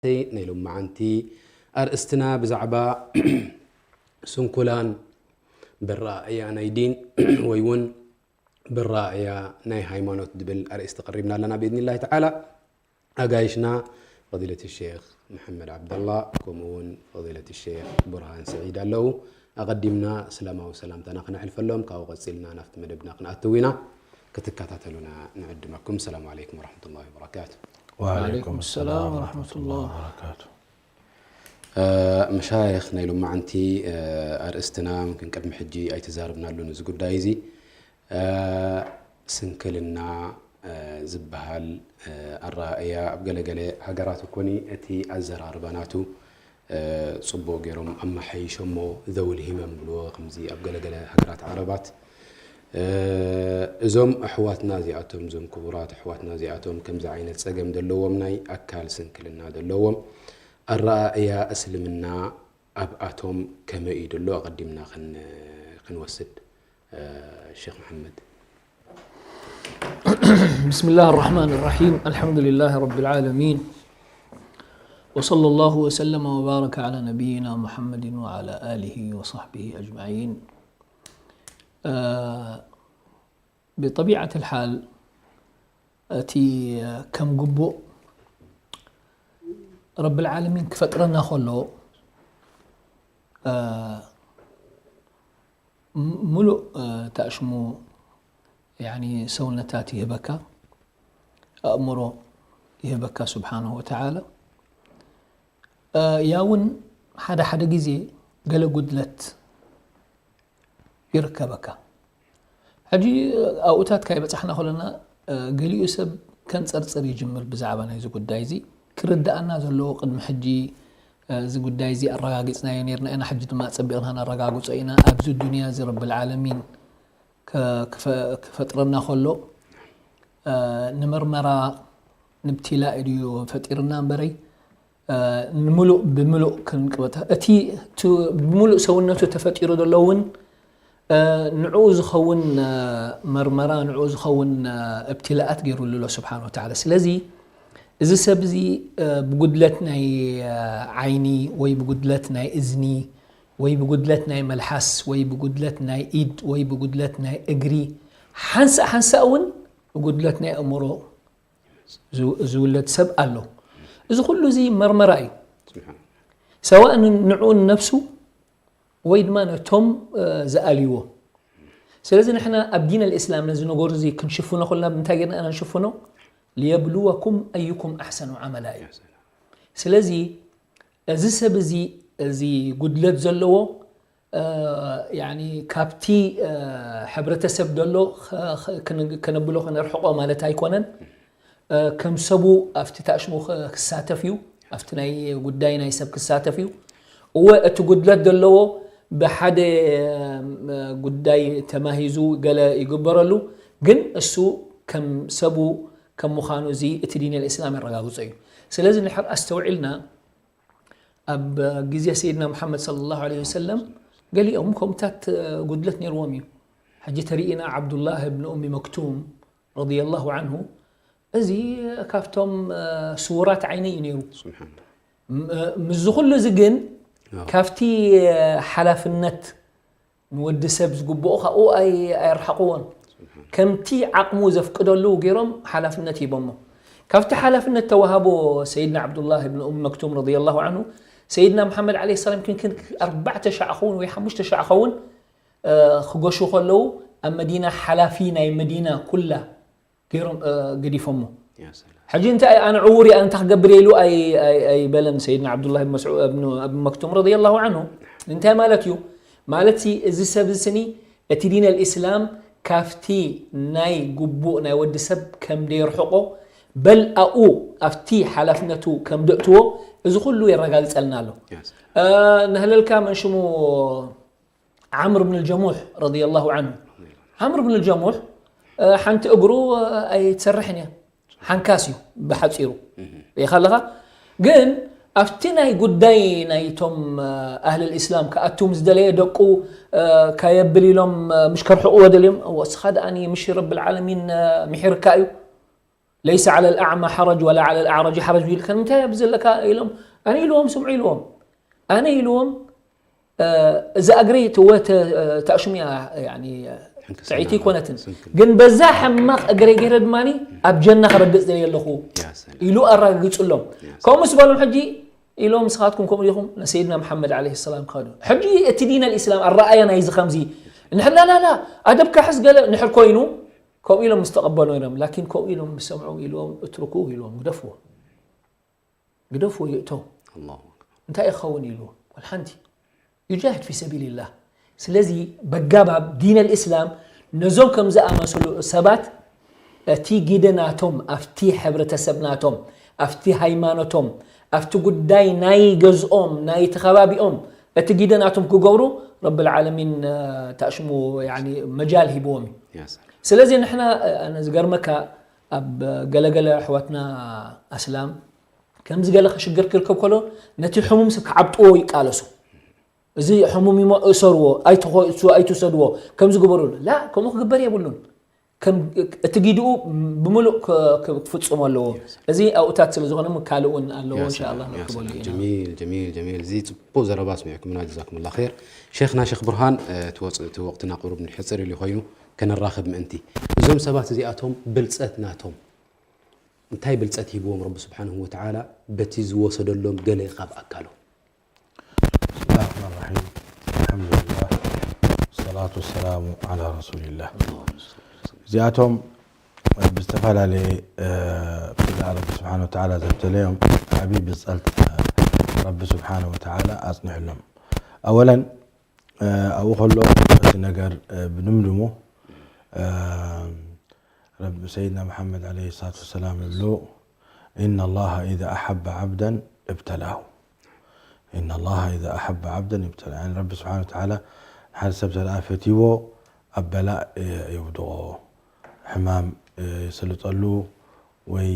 ናይ ሎማዓንቲ ኣርእስትና ብዛዕባ ስንኩላን ብኣረኣእያ ናይ ዲን ወይ እውን ብኣረኣእያ ናይ ሃይማኖት ዝብል ኣርእስቲ ቀሪብና ኣለና ብኢዝኒላሂ ተዓላ። ኣጋይሽና ፈዲለት ሼኽ መሐመድ ዓብደላ ከምኡ እውን ፈዲለት ሼኽ ቡርሃን ስዒድ ኣለዉ። ኣቐዲምና እስላማዊ ሰላምታና ክነሕልፈሎም፣ ካብኡ ቀጺልና ናብቲ መደብና ክንኣትው ኢና። ክትከታተሉና ንዕድመኩም። ሰላም ዓለይኩም ወረሕመቱላሂ ወበረካቱ። ወዓለይኩም ሰላም ወረሕመቱላሂ ወበረካቱ። መሻይኽ ናይ ሎማዓንቲ ኣርእስትና ምክን ቅድሚ ሕጂ ኣይተዛርብናሉን እዚ ጉዳይ እዚ። ስንክልና ዝበሃል ኣረኣእያ ኣብ ገለገለ ሃገራት እኮኒ እቲ ኣዘራርባ ናቱ ጽቡቕ ገይሮም ኣመሓይሾሞ፣ ዘውል ሂመም ብልዎ ከምዚ ኣብ ገለገለ ሃገራት ዓረባት። እዞም ኣሕዋትና እዚኣቶም፣ እዞም ክቡራት ኣሕዋትና እዚኣቶም ከምዚ ዓይነት ጸገም ዘለዎም፣ ናይ ኣካል ስንክልና ዘለዎም፣ ኣረኣእያ እስልምና ኣብኣቶም ከመይ እዩ ዘሎ ኣቐዲምና ክን- ክንወስድ ሼክ መሐመድ። بسم الله الرحمن الرحيم. الحمد لله رب العالمين. وصلى الله وسلم وبارك على نبينا محمد وعلى آله وصحبه أجمعين. آه، بطبيعة الحال، أتي كم قبو رب العالمين كفترنا خلو، آه، م- ሙሉእ እ፣ ተኣሽሙ ያኒ ሰውነታት ይህበካ፣ ኣእምሮ ይህበካ ስብሓንሁ ወተዓላ። እ፣ ያውን ሓደ ሓደ ግዜ ገለ ጉድለት ይርከበካ። ሕጂ ኣብኡታት ካይበጻሕና ከለና እ፣ ገሊኡ ሰብ ከንጸርጽር ይጅምር ብዛዕባ ናይዚ ጉዳይ እዚ። ክርድኣና ዘለዎ ቅድሚ ሕጂ እ፣ እዚ ጉዳይ እዚ ኣረጋጊጽናዮ ነርና ኢና፣ ሕጂ ድማ ኣጸቢቕና ነረጋግጾ ኢና። ኣብዚ ዱንያ እዚ ረብል ዓለሚን ከ- ክፈ- ክፈጥረና ከሎ እ፣ ንመርመራ ንብቲላእ ድዩ ፈጢርና እምበረይ እ፣ ንምሉእ ብምሉእ ክንቅበታ እቲ ቱ- ብምሉእ ሰውነቱ ተፈጢሩ ዘሎ እውን እ፣ ንዕኡ ዝኸውን እ፣ መርመራ ንዕኡ ዝኸውን እ፣ እብትላኣት ገይሩሉ ኣሎ ስብሓን ወተዓላ። ስለዚ እዚ ሰብ እዚ እ፣ ብጉድለት ናይ እ፣ ዓይኒ ወይ ብጉድለት ናይ እዝኒ ወይ ብጉድለት ናይ መልሓስ ወይ ብጉድለት ናይ ኢድ ወይ ብጉድለት ናይ እግሪ ሓንሳእ ሓንሳእ እውን ብጉድለት ናይ ኣእምሮ ዝው- ዝውለድ ሰብ ኣሎ። እዚ ኩሉ እዚ መርመራ እዩ። ስብሓን ሰዋእ ን- ንዕኡ ንነብሱ ወይ ድማ ነቶም እ፣ ዝኣልይዎ። ስለዚ ንሕና ኣብ ዲን ኣልእስላም ነዚ ነገሩ እዚ ክንሽፍኖ ከለና ብምንታይ ጌርና ኢና ንሽፍኖ? ሊየብልወኩም ኣዩኩም ኣሕሰኑ ዓመላ እዩ። ስለዚ እዚ ሰብ እዚ እዚ ጉድለት ዘለዎ እ፣ ያኒ ካብቲ እ፣ ሕብረተሰብ ዘሎ ኸ- ኸ- ክን- ከነብሎ ከነርሕቆ ማለት ኣይኮነን። እ፣ ከም ሰቡ ኣብቲ ታእሽሙ ኸ- ክሳተፍ እዩ፣ ኣብቲ ናይ ጉዳይ ናይ ሰብ ክሳተፍ እዩ። እወ እቲ ጉድለት ዘለዎ ብሓደ እ፣ ጉዳይ ተማሂዙ ገለ ይግበረሉ፣ ግን እሱ ከም ሰቡ ከም ምዃኑ እዚ እቲ ዲን ኣልእስላም የረጋግጾ እዩ። ስለዚ ንድሕር ኣስተውዒልና ኣብ ግዜ ሰይድና ሙሓመድ ሰለላሁ ዐለይሂ ወሰለም ገሊኦም ከምኡታት ጉድለት ነይርዎም እዩ። ሕጂ ተሪኢና ዓብዱላህ እብን ኡሚ መክቱም ረዲየላሁ ዓንሁ እዚ ካብቶም ስዉራት ዓይኒ እዩ ነይሩ። ስብሓን ም- ምስዚ ኩሉ እዚ ግን አዎ። ካብቲ ሓላፍነት ንወዲ ሰብ ዝግብኦ ካብኡ ኣይ- ኣየርሓቕዎን። ከምቲ ዓቕሙ ዘፍቅደሉ ገይሮም ሓላፍነት ሂቦሞ። ካብቲ ሓላፍነት ተዋሃቦ ሰይድና ዓብዱላህ ብን ኡም መክቱም ረዲየላሁ ዓንሁ ሰይድና መሓመድ ዓለይሂ ሰላም ክንክን ኣርባዕተ ሻዕ ኸውን ወይ ሓሙሽተ ሻዕ ኸውን እ፣ ክገሹ ከለዉ ኣብ መዲና ሓላፊ ናይ መዲና ኩላ ገይሮም እ፣ ገዲፎሞ። ያ ሰላም። ሕጂ እንታይ ኣነ ዕዉር እየ ኣነ እንታይ ክገብር እየ ኢሉ ኣይ- ኣይ- ኣይበለን ሰይድና ዓብዱላህ ብን መስዑ- እብኑ- እብን መክቱም ረዲየላሁ ዓንሁ። እንታይ ማለት እዩ? ማለት ሲ እዚ ሰብ እዚ ስኒ እቲ ዲን ኣልእስላም ካብቲ ናይ ግቡእ ናይ ወዲ ሰብ ከም ደየርሕቆ በል ኣብኡ ኣብቲ ሓላፍነቱ ከም ደእትዎ እዚ ኩሉ የረጋግጸልና ኣሎ። ያ ሰላም። እ፣ ነህለልካ መን ሽሙ ዓምር ብን ልጀሙሕ ረዲየላሁ ዓንሁ። ዓምር ብን ልጀሙሕ እ፣ ሓንቲ እግሩ እ፣ ኣይትሰርሕን እያ። ሓንካስ እዩ ብሓፂሩ ሪኢኻ ኣለኻ። ግን ኣብቲ ናይ ጉዳይ ናይቶም እ፣ ኣህል ልእስላም ክኣቱ ምስ ደለየ ደቁ እ፣ ካየብል ኢሎም እ፣ ምሽ ከርሕቕዎ ደልዮም እወ፣ እስኻ ደኣኒ ምሽ ረብል ዓለሚን እ፣ ምሒርካ እዩ። ለይሰ ዓለ ልኣዕማ ሓረጅ ወላ ዓለ ልኣዕረጅ ሓረጅ ኢልካ እንታይ ኣብዚ ዘለካ ኢሎም ኣነ ኢልዎም ስምዑ ኢልዎም ኣነ ኢልዎም እዚ ኣግሪ ትወ ተእሽሙያ ጥዕይቲ ይኮነትን ግን በዛ ሕማቕ እግረ ገይረ ድማ ኣብ ጀና ክረግፅ ዘየ ኣለኹ ኢሉ ኣረጋግፅሎም ከምኡ ምስ በሎም ሕጂ ኢሎም ንስኻትኩም ከምኡ ዲኹም ንሰይድና መሓመድ ለ ሰላም ክኸዱ ሕጂ እቲ ዲን ኣልእስላም ኣረኣያ ናይዚ ከምዚ ንሕና ላላ ኣደብካ ሕዝ ገለ ንሕር ኮይኑ ከምኡ ኢሎም ምስ ተቐበሉ ነይሮም ላኪን ከምኡ ኢሎም ምስ ሰምዑ ኢልዎም እትርኩ ኢልዎም ግደፍዎ ግደፍዎ ይእቶ እንታይ ይኸውን ኢልዎ ወልሓንቲ ዩጃሂድ ፊ ሰቢልላህ ስለዚ በጋባብ ዲን ኣልእስላም ነዞም ከም ዝኣመሰሉ ሰባት እቲ ግደ ናቶም ኣብቲ ሕብረተሰብ ናቶም ኣብቲ ሃይማኖቶም ኣብቲ ጉዳይ ናይ ገዝኦም ናይ ተኸባቢኦም እቲ ግደ ናቶም ክገብሩ ረብ ልዓለሚን ተእሽሙ መጃል ሂብዎም እዩ ስለዚ ንሕና ዝገርመካ ኣብ ገለገለ ኣሕዋትና ኣስላም ከምዚ ገለ ክሽግር ክርከብ ከሎ ነቲ ሕሙም ሰብ ክዓብጥዎ ይቃለሱ እዚ ሕሙም ይሞ እሰርዎ ኣይትሰድዎ ከምዚ ግበሩ ላ ከምኡ ክግበር የብሉን እቲ ጊድኡ ብምሉእ ክፍፅሞ ኣለዎ እዚ ኣብኡታት ስለ ዝኾነ ካልእ እውን ኣለዎ እንሻ ላ ንክበሉ ኢና ጀሚል ጀሚል ጀሚል እዚ ፅቡቅ ዘረባ ስሚዕኩምና ጀዛኩም ላ ር ሸክና ሸክ ብርሃን እቲ ወቅትና ቅሩብ ንሕፅር ኢሉ ኮይኑ ከነራኽብ ምእንቲ እዞም ሰባት እዚኣቶም ብልፀት ናቶም እንታይ ብልፀት ሂብዎም ረቢ ስብሓንሁ ወተዓላ በቲ ዝወሰደሎም ገለ ካብ ኣካሎም بسم الله الرحمن الرحيم الحمد لله والصلاة والسلام على رسول الله እዚኣቶም ብዝተፈላለየ ብትግኣ ረቢ ስብሓን ወተዓላ ዘብተለዮም ዓብዪ ብፀልት ረቢ ስብሓን ወተዓላ ኣፅኒሕሎም ኣወለን ኣብኡ ከሎ እቲ ነገር ብድምድሙ ረቢ ሰይድና መሓመድ ዓለይሂ ሰላቱ ወሰላም ይብሉ إن الله إذا أحب عبدا ابتلاه إن الله إذا أحب عبدا ابتلاه يعني ረቢ ስብሓነ ወተዓላ ንሓደ ሰብ ተደኣ ፈትይዎ ኣብ በላእ የውድቖ ሕማም የስልጠሉ ወይ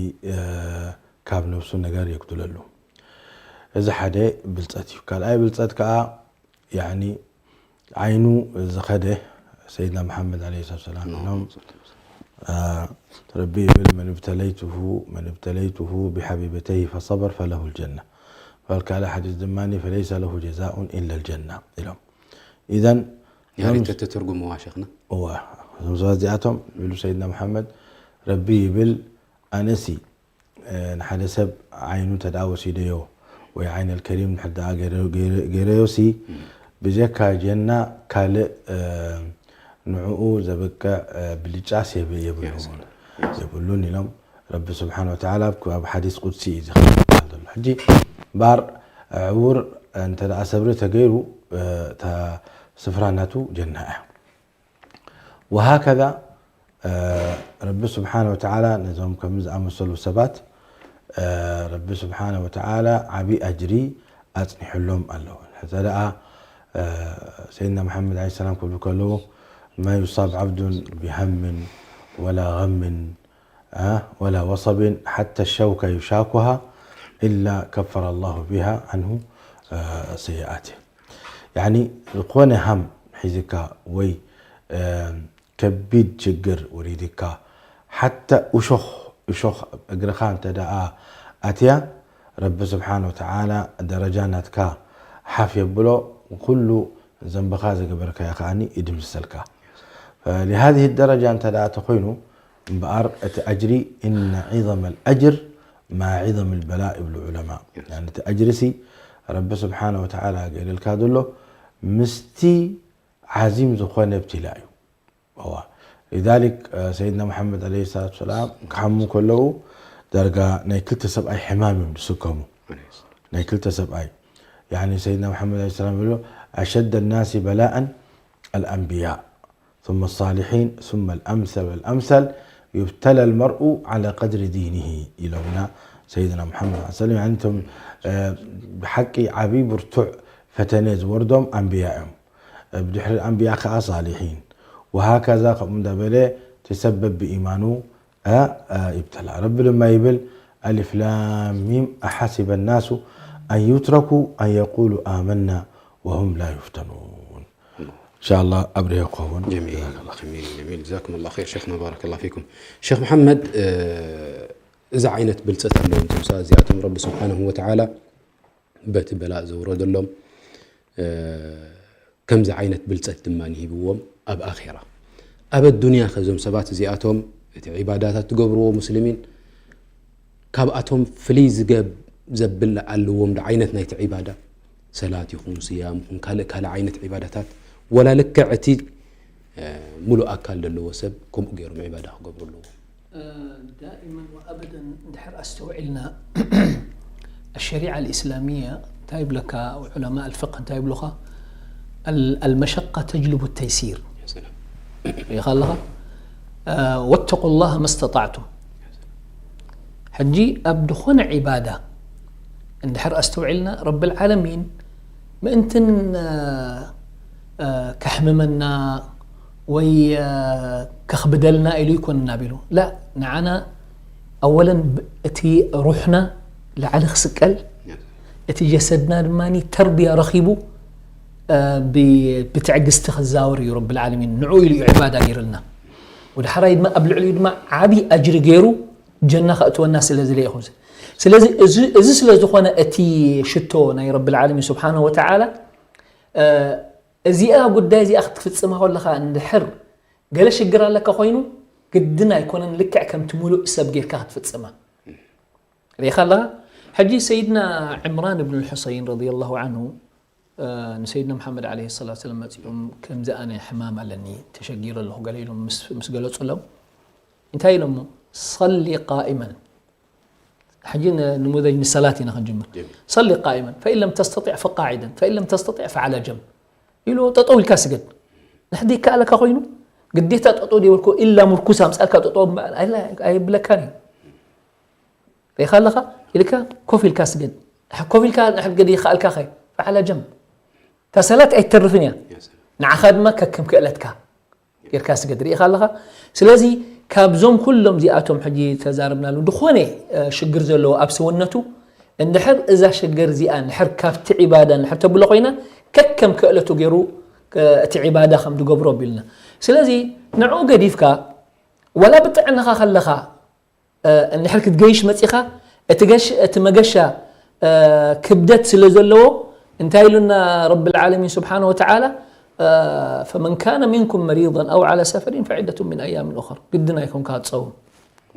ካብ ነብሱ ነገር የጉድለሉ እዚ ሓደ ብልፀት እዩ ካልኣይ ብልፀት ከዓ ያኒ ዓይኑ ዝኸደ ሰይድና መሓመድ ለ ሰላት ሰላም ኢሎም ረቢ ይብል መን ብተለይትሁ መን ብተለይትሁ ብሓቢበተይህ ፈሰበር ፈለሁ ልጀና በል ካልእ ሓዲስ ድማ ፈለይሰ ለሁ ጀዛኡን ኢለ ልጀና ኢሎም ኢዘን ያሪት ተተርጉምዋ ሸኽና እዋ እዞም ሰባት እዚኣቶም ይብሉ ሰይድና መሓመድ ረቢ ይብል ኣነሲ ንሓደ ሰብ ዓይኑ እንተ ደኣ ወሲደዮ ወይ ዓይን ኣልከሪም እንድሕር ደኣ ገይረዮሲ ብጀካ ጀና ካልእ ንዕኡ ዘብቅዕ ብልጫስ የብሉን ኢሎም ረቢ ስብሓን ወተዓላ ኣብ ሓዲስ ቁድሲ እዩ ዝኽእል ዘሎ ሕጂ እምበኣር ዕውር እንተ ደኣ ሰብሪ ተገይሩ እታ ስፍራ ናቱ ጀና እያ وهكذا ረቢ ስብሓነ ወተዓላ ነዞም ከምዚ ዝኣመሰሉ ሰባት ረቢ ስብሓነ ወተዓላ ዓብዪ ኣጅሪ ኣፅኒሑሎም ኣለዉ። ሕዚ ደኣ ሰይድና መሓመድ ዓለይሂ ሰላም ክብሉ ከለዉ ما يصاب عبد بهم ولا غم ولا وصب حتى الشوكة يشاكها إلا كفر الله بها عنه سيئاته ያኒ ዝኾነ ሃም ሒዝካ ወይ ከቢድ ችግር ወሪድካ ሓታ እሾኽ እሾኽ እግርኻ እንተ ደኣ ኣትያ ረቢ ስብሓን ወተዓላ ደረጃ ናትካ ሓፍ የብሎ ኩሉ ዘንብኻ ዝገበርካዮ ከዓኒ ይድምስሰልካ لهذه الدرجة እንተ ደኣ ተኾይኑ እምበኣር እቲ ኣጅሪ إن عظم الأجر مع عظم البلاء ይብሉ ዑለማ እቲ ኣጅሪ ሲ ረቢ ስብሓን ወተዓላ ገይረልካ ዘሎ ምስቲ ዓዚም ዝኾነ ብትላ እዩ እዋ لذلك ሰይድና መሓመድ ለ ሰላት ሰላም ክሓሙ ከለዉ ዳርጋ ናይ ክልተ ሰብኣይ ሕማም እዮም ዝስከሙ ናይ ክልተ ሰብኣይ يعني ሰይድና መሓመድ ለ ሰላም ይብሉ أشد الناس بلاء الأنبياء ثم الصالحين ثم الأمثل والأمثل يبتلى المرء على قدر دينه ኢሎምና ሰይድና ሙሓመድ ስ ሰለም ያኒ እቶም ብሓቂ ዓብዪ ብርቱዕ ፈተነ ዝወርዶም ኣንብያ እዮም ብድሕሪ ኣንብያ ከዓ ሳሊሒን ወሃከዛ ከምኡ እንዳበለ እቲ ሰብ በብኢማኑ ይብተላ ረቢ ድማ ይብል ألف لام ميم أحسب الناس أن يتركوا أن يقولوا آمنا وهم لا يفتنون إن شاء الله أبرهكم جميل جميل جزاكم الله خير شيخنا بارك الله فيكم شيخ محمد እዚ ዓይነት ብልጸት ኣለዎም እቶም ሰባት እዚኣቶም። ረቢ ስብሓንሁ ወተዓላ በቲ በላእ ዘውረደሎም፣ እ፣ ከምዚ ዓይነት ብልጸት ድማ ሂብዎም ኣብ ኣኼራ። ኣብ ኣዱንያ ከ እዞም ሰባት እዚኣቶም እቲ ዒባዳታት ትገብርዎ ሙስሊሚን ካብኣቶም ፍልይ ዝገብ-፣ ዘብል ኣለዎም ዶ ዓይነት ናይቲ ዒባዳ? ሰላት ይኹን፣ ስያም ይኹን፣ ካልእ፣ ካልእ ዓይነት ዒባዳታት፣ ወላ ልክዕ እቲ፣ እ፣ ሙሉእ ኣካል ዘለዎ ሰብ ከምኡ ገይሮም ዒባዳ ክገብሩ ኣለዎም። እ፣ ዳኢመን ወኣበደን እንድሕር ኣስተውዒልና፣ ኣሸሪዓ ኣልእስላሚያ እንታይ ይብለካ? ዑለማ ኣልፍቅህ እንታይ ይብሉኻ? ኣል-፣ ኣልመሸቃ ተጅልቡ ተይሲር። ያ ሰላም። ርኢኻ ኣለኻ? እ፣ ወተቁ ላህ መስተጣዕቱም። ሕጂ ኣብ ዝኾነ ዒባዳ እንድሕር ኣስተውዒልና፣ ረብል ዓለሚን ምእንትን፣ እ፣ እ፣ ከሕምመና ወይ፣ እ፣ ከኽብደልና ኢሉ ይኮንና ቢሉ። ላ፣ ንዓና ኣወለን ብ-፣ እቲ ሩሕና ላዕሊ ክስቀል፣ እቲ ጀሰድና ድማ ተርቢያ ረኺቡ፣ እ፣ ብ-፣ ብትዕግስቲ ክዛወር እዩ ረብል ዓለሚን። ንዑ ኢሉ እዩ ዒባዳ ገይርልና። ወድሓራይ ድማ ኣብ ልዕሊኡ ድማ ዓቢ ኣጅሪ ገይሩ ጀና ከእትወና ስለ ዝለ ይኹን። ስለዚ እዚ፣ እዚ ስለ ዝኾነ እቲ ሽቶ ናይ ረብል ዓለሚን ስብሓንሁ ወተዓላ፣ እ፣ እዚኣ ጉዳይ እዚኣ ክትፍጽማ ከለኻ እንድሕር ገለ ሽግር ኣለካ ኮይኑ፣ ግድን ኣይኮነን ልክዕ ከምቲ ሙሉእ ሰብ ጌርካ ክትፍጽማ። ርኢኻ ኣለኻ? ሕጂ ሰይድና ዕምራን እብን ልሑሰይን ረዲየላሁ ዓንሁ፣ እ፣ ንሰይድና መሓመድ ዓለይሂ ሰላቱ ወሰላም መጺኦም፣ "ከምዚ ኣነ ሕማም ኣለኒ፣ ተሸጊረ ኣለኹ" ገለ ኢሎም ምስ፣ ምስ ገለጹሎም፣ እንታይ ኢሎሞ? "ሰሊ ቃኢመን።" ሕጂ ን-፣ ንሙዘጅ ንሰላት ኢና ክንጅምር። ጀሚል። "ሰሊ ቃኢመን፣ ፈኢን ለም ተስተጢዕ ፈቃዒደን፣ ፈኢን ለም ተስተጢዕ ፈዓላ ጀንብ" ኢሉ፣ "ጠጠው ኢልካ ስገድ። ንሕዲ ይከኣለካ ኮይኑ፣ ግዴታ ጠጠው ደይበልኩ፣ ኢላ ምርኩስ ኣምጻልካ ጠጠው እምበኣር ኣይላ-፣ ኣይብለካን እዩ። ርኢኻ ኣለኻ? ኢልካ ኮፍ ኢልካ ስገድ። ኮፍ ኢልካ ንሕድ ገዲ ይኸኣልካ ኸ፣ ፈዓላ ጀንብ። እታ ሰላት ኣይትተርፍን እያ። ያ ሰላም። ንዓኻ ድማ ከከም ክእለትካ ጌርካ ስገድ። ርኢኻ ኣለኻ?" ስለዚ ካብዞም ኩሎም እዚኣቶም ሕጂ ተዛርብናሉ፣ ዝኾነ፣ እ፣ ሽግር ዘለዎ ኣብ ሰውነቱ፣ እንድሕር እዛ ሽግር እዚኣ እንድሕር ካብቲ ዒባዳ እንድሕር ተብሎ ኮይና፣ ከከም ክእለቱ ገይሩ፣ እ፣ እቲ ዒባዳ ከም ዝገብሮ ኣቢልና። ስለዚ ንዕኡ ገዲፍካ፣ ዋላ ብጥዕናኻ ከለኻ፣ እ፣ እንድሕር ክትገይሽ መጺኻ፣ እቲ ገሽ-፣ እቲ መገሻ፣ እ፣ ክብደት ስለ ዘለዎ፣ እንታይ ኢሉና ረብል ዓለሚን ስብሓነ ወተዓላ? እ፣ "ፈመን ካነ ሚንኩም መሪደን ኣው ዓላ ሰፈሪን ፈዒደቱን ሚን ኣያሚን ኡኸር።" ግድን ኣይኮንካ ክትጸውም።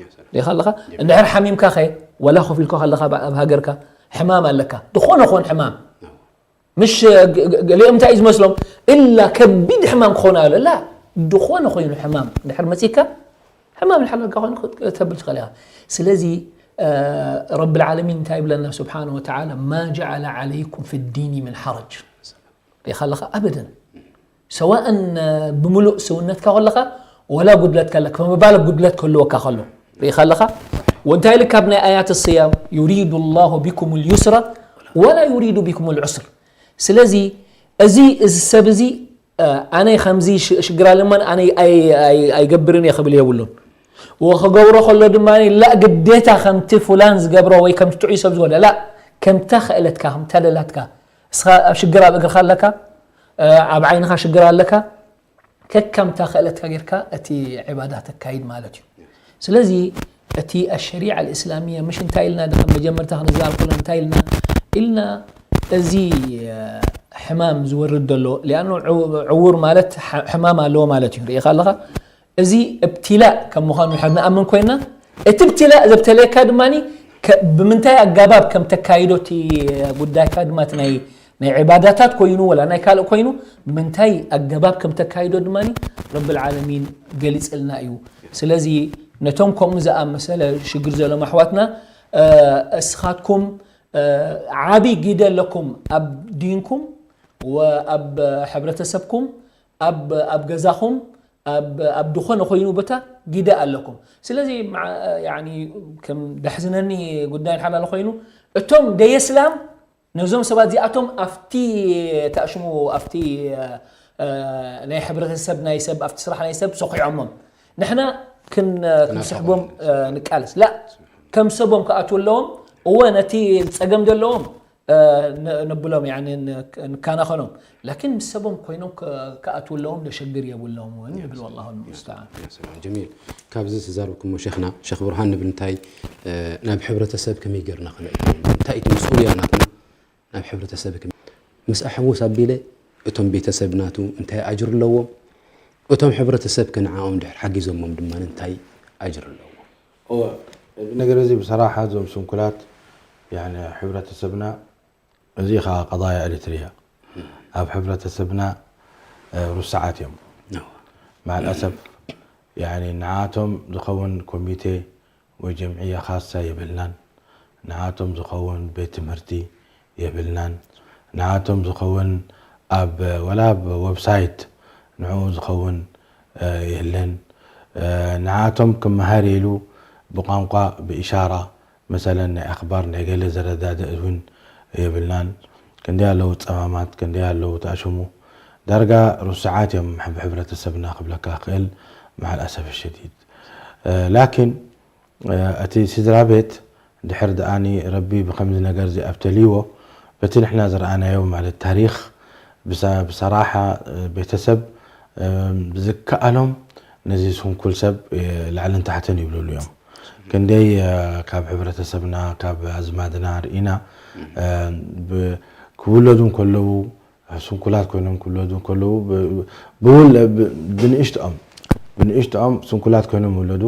ያ ሰላም። ሪኢኻ ኣለኻ? ጀሚል። እንድሕር ሓሚምካ ኸ፣ ወላ ኮፍ ኢልካ ከለኻ ኣብ፣ ኣብ ሃገርካ ሕማም ኣለካ። ዝኾነ ኾን ሕማም። ምሽ ገ-፣ ገ-፣ ገሊኦም እንታይ እዩ ዝመስሎም? እላ ከቢድ ሕማም ክኾን ኣሎ። ላ፣ ዝኾነ ኮይኑ ሕማም እንድሕር መጺካ፣ ሕማም እንድሕር መጺካ ኮይኑ ክት-፣ ከተብል ትኽእል ኢኻ። ስለዚ፣ እ፣ ረብል ዓለሚን እንታይ ይብለና ስብሓነ ወተዓላ? "ማ ጀዓለ ዓለይኩም ፊ ዲኒ ምን ሓረጅ።" ሪኢኻ ኣለኻ? ኣበደን። ሰዋእን፣ እ፣ ብምሉእ ሰውነትካ ከለኻ፣ ወላ ጉድለት ከለካ፣ ፈመባልክ ጉድለት ክህልወካ ከሎ። ሪኢኻ ኣለኻ? ወእንታይ ኢሉ ካብ ናይ ኣያት ስያም፣ "ዩሪዱ ላሁ ቢኩም ልዩስራ ወላ ዩሪዱ ቢኩም ልዑስር።" ስለዚ፣ እዚ፣ እዚ ሰብ እዚ፣ እ፣ ኣነ ከምዚ ሽ-፣ ሽግር ኣለማን ኣነ ኣይ-፣ ኣይ-፣ ኣይገብርን እየ ክብል የብሉን። ወክገብሮ ከሎ ድማ፣ ላ ግዴታ ከምቲ ፉላን ዝገብሮ ወይ ከምቲ ጥዑይ ሰብ ዝበሎ፣ ላ፣ ከምታ ክእለትካ፣ ከምታ ደላትካ። እስኻ ኣብ ሽግር ኣብ እግርኻ ኣለካ፣ እ፣ ኣብ ዓይንኻ ሽግር ኣለካ፣ ከከምታ ክእለትካ ጌርካ እቲ ዒባዳ ተካይድ ማለት እዩ። ስለዚ እቲ ኣሸሪዓ ኣልእስላሚያ ምሽ እንታይ ኢልና፣ ድኻ መጀመርታ ክንዛረብ ከለና እንታይ ኢልና? ኢልና እዚ፣ እ፣ ሕማም ዝወርድ ዘሎ፣ ሊኣኑ ዕው-፣ ዕውር ማለት ሐ-፣ ሕማም ኣለዎ ማለት እዩ። ርኢኻ ኣለኻ? እዚ እብትላእ ከም ምዃኑ እንድሕር ንኣምን ኮይና፣ እቲ እብትላእ ዘብተለየካ ድማ ከ-፣ ብምንታይ ኣገባብ ከም ተካይዶ እቲ ጉዳይካ ድማ እቲ ናይ ናይ ዒባዳታት ኮይኑ ወላ ናይ ካልእ ኮይኑ፣ ብምንታይ ኣገባብ ከም ተካይዶ ድማ ረብል ዓለሚን ገሊጽልና እዩ። ስለዚ ነቶም ከምኡ ዝኣመሰለ ሽግር ዘለዎም ኣሕዋትና፣ እ፣ እስኻትኩም፣ እ፣ ዓቢ ግደ ኣለኩም ኣብ ዲንኩም ወኣብ ሕብረተሰብኩም፣ ኣብ፣ ኣብ ገዛኹም፣ ኣብ፣ ኣብ ዝኾነ ኮይኑ ቦታ ግደ ኣለኩም። ስለዚ መዓ-፣ ያኒ ከም ደሕዝነኒ ጉዳይ ሓላል ኮይኑ፣ እቶም ደየስላም ነዞም ሰባት እዚኣቶም ኣብቲ ተኣሽሙ፣ ኣብቲ፣ እ፣ እ፣ ናይ ሕብረተሰብ ናይ ሰብ፣ ኣብቲ ስራሕ ናይ ሰብ ሰኺዖሞም። ንሕና ክን-፣ ክንስሕቦም፣ እ፣ ንቃለስ። ላ፣ ከም ሰቦም ክኣትዉ ኣለዎም። እወ፣ ነቲ ጸገም ዘለዎም ነብሎም ንካናኸኖም ላኪን ምስ ሰቦም ኮይኖም ክኣትውለዎም ደሸግር የብሎም እውን ይብል። والله المستعان። ጀሚል። ካብዚ ዝዛረብኩሞ ሸኽና ሸኽ ብርሃን ንብል እንታይ ናብ ሕብረተሰብ ከመይ ገርና ክነእትዎም እንታይ እቲ መስኡልያ ናትና ናብ ሕብረተሰብ ምስ ኣሕውስ ኣቢለ እቶም ቤተሰብ ናቱ እንታይ ኣጅር ኣለዎም እቶም ሕብረተሰብ ከንዓኦም ድሕር ሓጊዞሞም ድማ እንታይ ኣጅር ኣለዎም። እወ እዚ ነገር እዚ ብሰራሓ እዞም ስንኩላት ያኒ ሕብረተሰብና እዚ ኸዓ ቀضايا ኤሪትሪያ ኣብ ሕብረተሰብና ሩስዓት እዮም። ማዕል ኣሰፍ ያኒ ንዓቶም ዝኸውን ኮሚቴ ወይ ጀምዕያ ኻሳ የብልናን። ንዓቶም ዝኸውን ቤት ትምህርቲ የብልናን። ንዓቶም ዝኸውን ኣብ ወላ ኣብ ዌብሳይት ንዕኡ ዝኸውን የለን። ንዓቶም ክመሃር ኢሉ ብቋንቋ ብኢሻራ መሰለን ናይ ኣኽባር ናይ ገለ ዝረዳድእ እውን የብልናን። ክንደይ ኣለዉ ጸማማት ክንደይ ኣለዉ ተኣሽሙ ዳርጋ ርሱዓት እዮም። ሕብረተሰብና ክብለካ ክእል መዓል ኣሰፍ ሸዲድ ላኪን እቲ ስድራ ቤት ድሕር ደኣኒ ረቢ ብከምዚ ነገር እዚ ኣብተልይዎ በቲ ንሕና ዝረኣናዮ ማለት ታሪኽ ብሰራሓ ቤተሰብ ዝከኣሎም ነዚ ስንኩል ሰብ ላዕልን ታሕትን ይብልሉ እዮም። ክንደይ ካብ ሕብረተሰብና ካብ ኣዝማድና ርኢና ክውለዱ እንከለዉ ስንኩላት ኮይኖም ክውለዱ እንከለዉ ብንእሽትኦም ብንእሽትኦም ስንኩላት ኮይኖም ይውለዱ።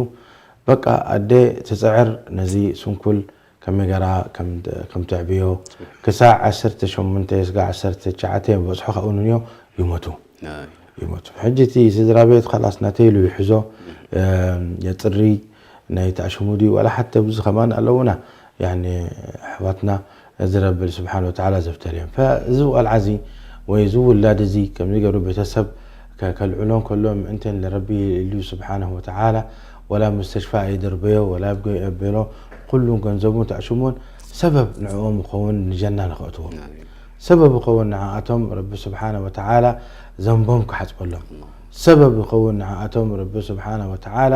በቃ ኣደ ትፅዕር ነዚ ስንኩል ከመይ ገራ ከምተዕብዮ ክሳዕ ዓሰርተ ሸሞንተ ስጋ ዓሰርተ ትሽዓተ በፅሑ ካብኡ ንንዮ ይሞቱ ይሞቱ። ሕጂ እቲ ስድራ ቤት ኻላስ ናተይ ኢሉ ይሕዞ የፅሪ ናይ ተኣሽሙ ድዩ ዋላ ሓተ ብዙ ከማን ኣለውና ያኒ ኣሕዋትና እዚ ረብል ስብሓን ወተዓላ ዘብተልዮም ፈእዚ ቆልዓ እዚ ወይ እዚ ውላድ እዚ ከምዚ ገሩ ቤተሰብ ከልዕሎ እንከሎ ምእንተን ንረቢ ኢሉ ስብሓንሁ ወተዓላ ወላ ሙስተሽፋ ኣይድርበዮ ወላ ኣብገይ ኣበሎ ኩሉን ገንዘቡን ተኣሽሙን ሰበብ ንዕኦም ይኸውን ንጀና ንኸእትዎም ሰበብ ይኸውን ንዓኣቶም ረቢ ስብሓነ ወተዓላ ዘንቦም ክሓፅበሎም ሰበብ ይኸውን ንዓኣቶም ረቢ ስብሓነ ወተዓላ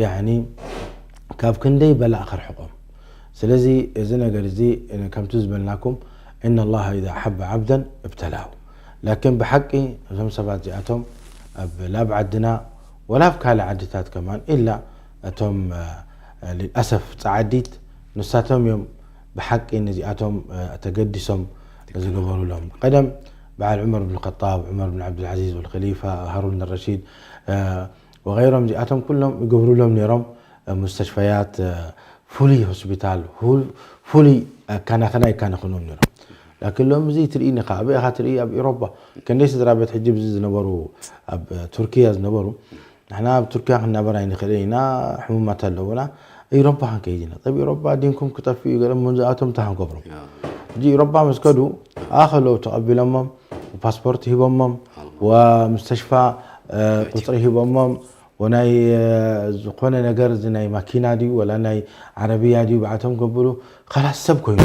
ያኒ ካብ ክንደይ በላእ ከርሕቆም ስለዚ እዚ ነገር እዚ ከምቲ ዝበልናኩም إن الله إذا أحب عبدا ابتلاه ላኪን ብሓቂ እዞም ሰባት እዚኣቶም ኣብ ላብ ዓድና ወላ ኣብ ካልእ ዓድታት ከማን ኢላ እቶም ልልኣሰፍ ፃዓዲት ንሳቶም እዮም ብሓቂ ነዚኣቶም ተገዲሶም ዝገበሩሎም ቀደም በዓል ዑመር ብን ኸጣብ ዑመር ብን ዓብዱልዓዚዝ ወልኸሊፋ ሃሩን ረሺድ ወገይሮም እዚኣቶም ኩሎም ይገብሩሎም ነይሮም ሙስተሽፈያት ፍሉይ ሆስፒታል ፍሉይ ኣካናኸና ይካነኸኖም ነይሮም ላኪን ሎም እዚ ትርኢ ኒኻ ኣበይ ኢኻ ትርኢ ኣብ ኤሮፓ ክንደይ ስድራ ቤት ሕጂ ብዚ ዝነበሩ ኣብ ቱርኪያ ዝነበሩ ንሕና ኣብ ቱርኪያ ክንናበር ኣይንኽእልን ኢና ሕሙማት ኣለውና ኤሮፓ ክንከይድ ኢና ጠብ ኤሮፓ ዲንኩም ክጠፍእ እዩ ገለ መንዝኣቶም እንታይ ክንገብሮም ሕጂ ኤሮፓ ምስ ከዱ ኣኸለው ተቐቢሎሞም ፓስፖርት ሂቦሞም ወምስተሽፋ ቁፅሪ ሂቦሞም ወናይ ዝኾነ ነገር እዚ ናይ ማኪና ድዩ ወላ ናይ ዓረብያ ድዩ ብዓቶም ገብሩ ኸላስ ሰብ ኮይኑ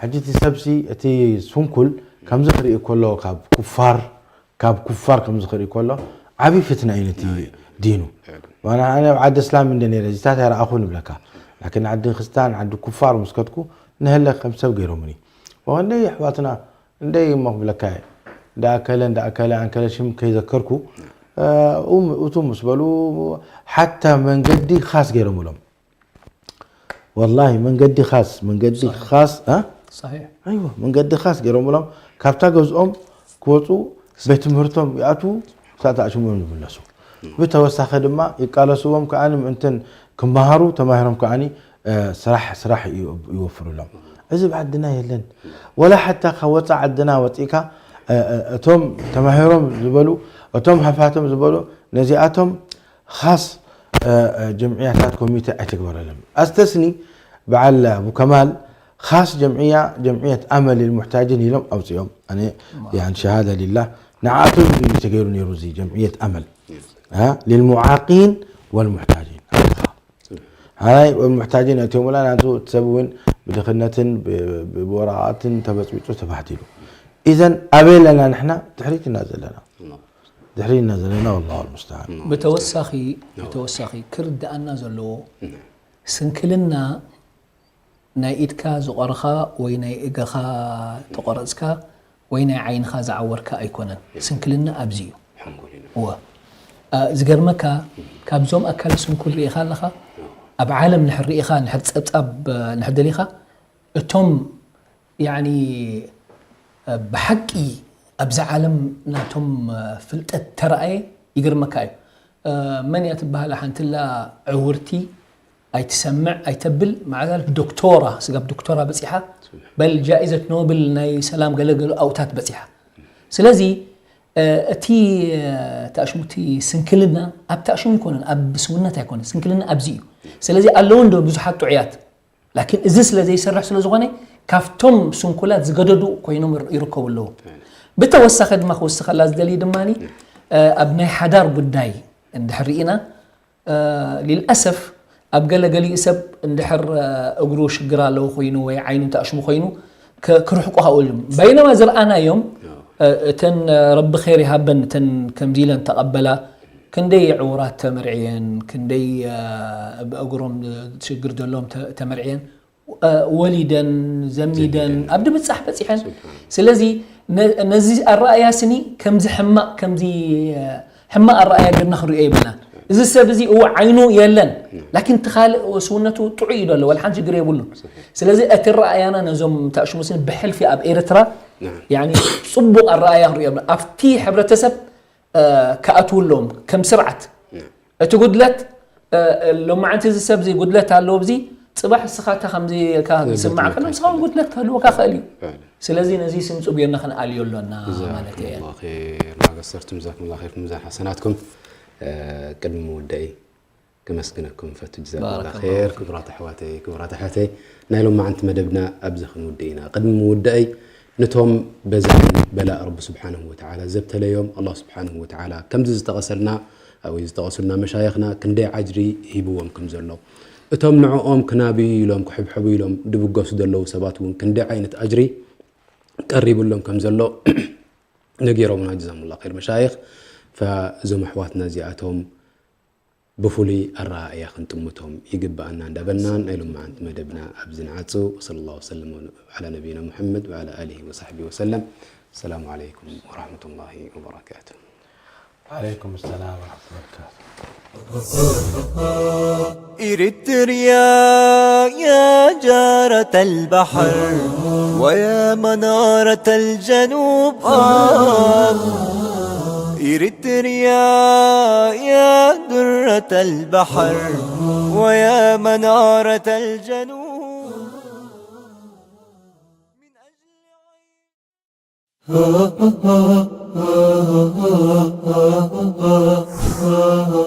ሕጂ እቲ ሰብሲ እቲ ስንኩል ከምዚ ክርኢ ከሎ ካብ ኩፋር ካብ ኩፋር ከምዚ ክርኢ ከሎ ዓብዪ ፍትና እዩ ነቲ ዲኑ ዋና ኣነ ኣብ ዓዲ እስላም እንደ ነረ እዚታት ኣይረኣኹ ንብለካ ላኪን ዓዲ ክርስታን ዓዲ ኩፋር ምስ ከድኩ ንህለ ከም ሰብ ገይሮምኒ ወንደይ ኣሕዋትና እንደይ እሞ ክብለካ እየ እንዳኣከለ እንዳኣከለ ኣንከለ ሽም ከይዘከርኩ እቱ ምስ በሉ ሓታ መንገዲ ኻስ ገይሮምሎም ወላሂ መንገዲ ኻስ መንገዲ ኻስ صحيح ኣይወ መንገዲ ኻስ ገይሮምሎም ካብታ ገዝኦም ክወፁ ቤት ትምህርቶም ይኣትዉ ሳእቲ ኣሽምኦም ይምለሱ ብተወሳኺ ድማ ይቃለስዎም ከዓ ምእንትን ክመሃሩ ተማሂሮም ከዓ ስራሕ ስራሕ ይወፍሩሎም። እዚ ኣብ ዓድና የለን። ወላ ሓታ ካብ ወፃእ ዓድና ወፂእካ እቶም ተማሂሮም ዝበሉ እቶም ሃፋትም ዝበሉ ነዚኣቶም ኻስ ጀምዕያታት ኮሚቴ ኣይተግበረሎም። ኣስተስኒ በዓል ኣቡ ከማል ኻስ ጀምዕያ ጀምዕየት ኣመል ልሙሕታጅን ኢሎም ኣውፅኦም። ኣነ ያን ሸሃደ ሊላህ ንዓኣቶም እዩ ተገይሩ ነይሩ እዚ ጀምዕየት ኣመል ሊልሙዓቂን ወልሙሕታጅን። ሓራይ ወልሙሕታጅን ኣትዮም ወላ ናቱ እቲ ሰብ እውን ብድኽነትን ብወረቓቕትን ተበፅቢፁ ተባህዲሉ። ኢዘን ኣበይ ኣለና ንሕና? ድሕሪት ኢና ዘለና። ድሕሪት ኢና ዘለና። ወላሁ ልሙስተዓን። ብተወሳኺ ብተወሳኺ ክርድኣና ዘለዎ ስንክልና ናይ ኢድካ ዝቆረኻ ወይ ናይ እግርኻ ተቆረጽካ ወይ ናይ ዓይንኻ ዝዓወርካ ኣይኮነን። ስንክልና ኣብዚ እዩ። ሓንጎል እዩ። እወ። እ፣ ዝገርመካ ካብዞም ኣካለ ስንኩል ርኢኻ ኣለኻ ኣብ ዓለም ንሕር ርኢኻ ንሕር ጸብጻብ እ፣ ንሕር ደሊኻ እቶም ያኒ እ፣ ብሓቂ ኣብዚ ዓለም ናቶም እ፣ ፍልጠት ተረኣየ ይገርመካ እዩ። እ፣ መን እያ ትበሃል ሓንትላ ዕውርቲ ኣይትሰምዕ ኣይተብል መዓዛልፍ ዶክቶራ ስጋብ ዶክቶራ በፂሓ በል ጃኢዘት ኖብል ናይ ሰላም ገለገሉ ኣውታት በፂሓ ስለዚ እቲ ተኣሽሙቲ ስንክልና ኣብ ተኣሽሙ ይኮነን ኣብ ስውነት ኣይኮነ ስንክልና ኣብዚ እዩ ስለዚ ኣለዉ እንዶ ብዙሓት ጥዑያት ላኪን እዚ ስለ ዘይሰርሕ ስለ ዝኾነ ካብቶም ስንኩላት ዝገደዱ ኮይኖም ይርከቡ ኣለዉ ብተወሳኸ ድማ ክወስኸላ ዝደሊ ድማ ኣብ ናይ ሓዳር ጉዳይ እንድሕር ርኢና ሊልኣሰፍ ኣብ ገለ ገሊኡ ሰብ እንድሕር እግሩ ሽግር ኣለዎ ኮይኑ ወይ ዓይኑ ተኣሽሙ ኮይኑ ክርሕቁ ሃውል እዮም በይነማ ዝረኣናዮም እተን ረቢ ር ይሃበን እተን ከምዚ ኢለን ተቐበላ ክንደይ ዕውራት ተመርዕየን ክንደይ ብእግሮም ሽግር ዘለዎም ተመርዕየን ወሊደን ዘሚደን ኣብ ድብፃሕ በፂሐን ስለዚ ነዚ ኣረኣያ ስኒ ከምዚ ሕማቅ ከምዚ ሕማቅ ኣረኣያ ገርና ክንሪኦ የብልና እዚ ሰብ እዚ እው ዓይኑ የለን ላኪን እቲ ካልእ ስውነቱ ጥዑይ እዩ ደሎ ወላ ሓንቲ ሽግር የብሉን ስለዚ እቲ ረኣያና ነዞም ተኣሽሙ ስኒ ብሕልፊ ኣብ ኤርትራ ጽቡቅ ኣረኣያ ክንሪኦ ኣብቲ ሕብረተሰብ ክኣትውሎም ከም ስርዓት እቲ ጉድለት ሎማዓንቲ እዚ ሰብ እዚ ጉድለት ኣለዎ እዚ ፅባሕ እስኻ እታ ከምዚ ኢልካ ዝስማዕ ከሎ ንስኻ እውን ጉድለት ክህልወካ ክእል እዩ ስለዚ ነዚ ስም ፅቡዮና ክንኣልዮ ኣሎና ማለት እየ ጀዛኩሙላሁ ኸይር ማገሰርቱም ጀዛኩሙላሁ ኸይር ኩምዛን ሓሰናትኩም ቅድሚ ምውዳእይ ከመስግነኩም ፈቱ ጀዛኩሙላሁ ኸይር ክቡራት ኣሕዋተይ ክቡራት ኣሕዋተይ ናይ ሎማዓንቲ መደብና ኣብዚ ክንውድእ ኢና ቅድሚ ምውዳእይ ነቶም በዝሕን በላእ ረቢ ስብሓንሁ ወተዓላ ዘብተለዮም ኣላህ ስብሓንሁ ወተዓላ ከምዚ ዝጠቐሰልና ወይ ዝጠቐሱልና መሻይኽና ክንደይ ዓጅሪ ሂብዎም ከም ዘሎ እቶም ንዕኦም ክናብዩ ኢሎም ክሕብሕቡ ኢሎም ድብገሱ ዘለዉ ሰባት እውን ክንደይ ዓይነት ኣጅሪ ቀሪብሎም ከም ዘሎ ነጊሮምና ጀዛሙላ ኸይር መሻይኽ እዞም ኣሕዋትና እዚኣቶም ብፍሉይ ኣረኣእያ ክንጥምቶም ይግበኣና እንዳበልና ናይ ሎማዓንቲ መደብና ኣብዚ ንዓጹ وصلى الله وسلم على نبينا محمد وعلى آله وصحبه وسلم السلام عليكم ورحمة الله وبركاته عليكم السلام ورحمة الله وبركاته إريتريا يا جارة البحر ويا منارة الجنوب آه إريتريا يا درة البحر ويا منارة الجنوب